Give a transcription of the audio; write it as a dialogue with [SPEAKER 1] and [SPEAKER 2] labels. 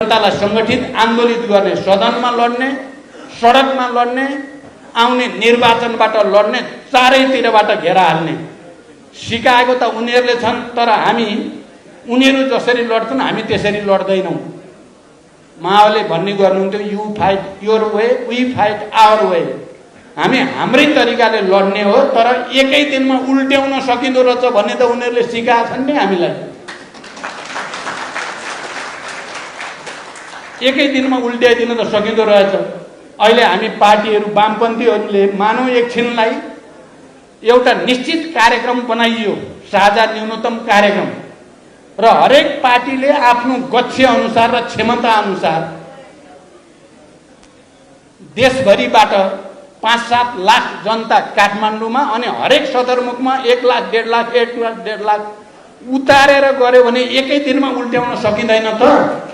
[SPEAKER 1] जनतालाई सङ्गठित आन्दोलित गर्ने, सदनमा लड्ने, सडकमा लड्ने, आउने निर्वाचनबाट लड्ने, चारैतिरबाट घेरा हाल्ने सिकाएको त उनीहरूले छन्, तर हामी उनीहरू जसरी लड्छन् हामी त्यसरी लड्दैनौँ। माओले भन्ने गर्नुहुन्थ्यो, you fight your way, we fight our way. हामी हाम्रै तरिकाले लड्ने हो, तर एकै दिनमा उल्ट्याउन सकिँदो रहेछ भन्ने त उनीहरूले सिकाएको छन् नि हामीलाई। एकै दिनमा उल्ट्याइदिन त सकिँदो रहेछ। अहिले हामी पार्टीहरू, वामपन्थीहरूले मानव एकछिनलाई एउटा निश्चित कार्यक्रम बनाइयो, साझा न्यूनतम कार्यक्रम, र हरेक पार्टीले आफ्नो गच्छे अनुसार र क्षमता अनुसार देशभरिबाट 5-7 लाख जनता काठमाडौँमा अनि हरेक सदरमुखमा 1 लाख 1.5 लाख 1 लाख 1.5 लाख उतारेर गऱ्यो भने एकै दिनमा उल्ट्याउन सकिँदैन त।